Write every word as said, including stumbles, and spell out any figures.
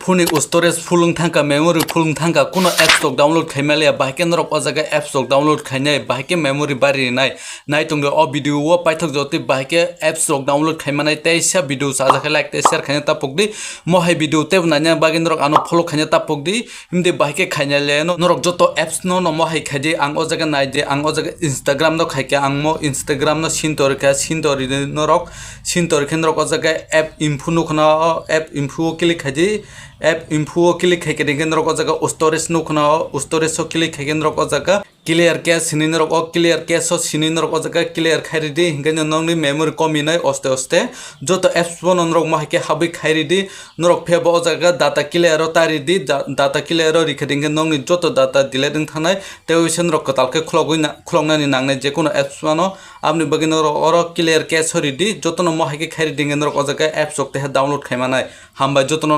Phone ni storage full wng thangkha, memory full wng thangkha, kuno apps rok download khai maliya, bahai khe norok o jaga apps rok download khainai, bahai khe memory bari rinai. Nai tongdi o video o paithak jotwi bahai khe apps rok download khai manai, teisa video sajak khe like tei share khaina tapok di. Mo hai video tebo naina bagwi norok ano follow khaina tapok di. Himdi bahai khe khaina le no, norok joto apps no no mo hai khai di. Ang o jaga nai di, ang o jaga Instagram no khai khe, ang mo Instagram no sintor khe, sintor di norok, sintor khe norok o jaga app info nukhna, o app info o click khai di. App info o click khai khe norok o jaga storage nukhna, o storage o click khai khe norok o jaga clear cache hinwi norok o clear cache o sinwi norok o jaga clear khai ridi, hinkhe no nokni memory komi nai oste oste. Joto apps bono norok mo hai khe habwi khai ridi, norok phebo o jaga data clear o ta ridi, da-, data clear o rikhe hinkhe nokni joto data delete wng thangnai, tei o se norok kwtal khe khulogwi na-, khuloknani nangnai jekunu apps bono. Aboni bagwi norok oro clear cache o ridi, jotono mo hai khe khai ridi hinkhe norok o jaga apps rok teha download khai manai. Hambai jotono.